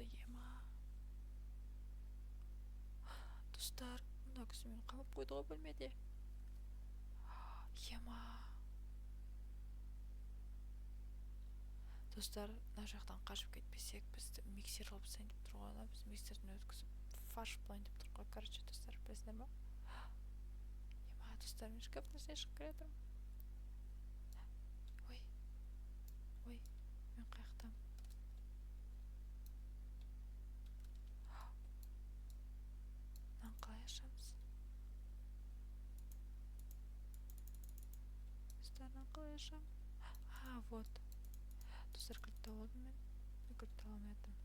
алды, ема. Достар, мына кісі мені қамап қойды ғой бөлмеде. Ема. Достар, мына жақтан қашып кетпесек, бізді миксер қылып тастайын деп тұр ғой, ана біз миксерден өткізіп фарш болайын деп тұр ғой. Короче, достар, білесіңдер ма? Ема, достар, мен шкафтың ішіне шығып келе жатырмын. Ой, ой, мен қай жақтамын? Мынаны қалай ашамыз? Достар, мынаны қалай ашамын? А, вот. Достар, кілт тауып алдым мен. Мен кілт таба алмай жатырмын.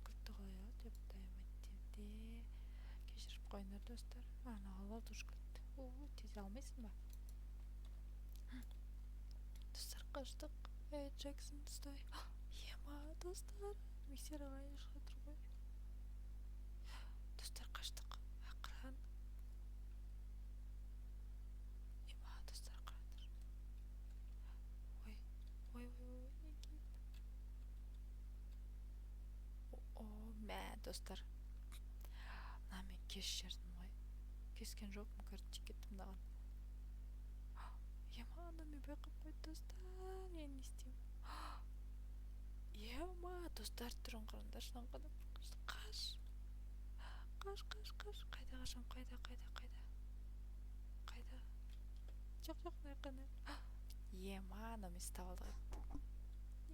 Кілтті қалай алады деп де кешіріп қойыңдар, достар. Ана алып алды уже кілтті. О, тез алмайсың ба? Достар, қаштық. Эй, Джексон, стой. Ема, достар, миксер ағай шығып тұр ғой. Достар, қаштық. Ақырын. Ема, достар, қараңдар. Ой, ой, ой, ой, не келді? О, мә, достар. Мына мен кеш жердім ғой. Кескен жоқпын, короче, кеттім мынаған. Ема, ана мен байқап қойды, достар. Енді не істеймін? Ема, достар, түрін қараңдаршы, мынаны қандай қорқынышты. Қаш. Қаш, қаш, қаш. Қайда қашам? Қайда, қайда, қайда? Қайда? Жоқ, жоқ, мына жаққа, мына жаққа. Ема, анау мені ұстап алды ғой.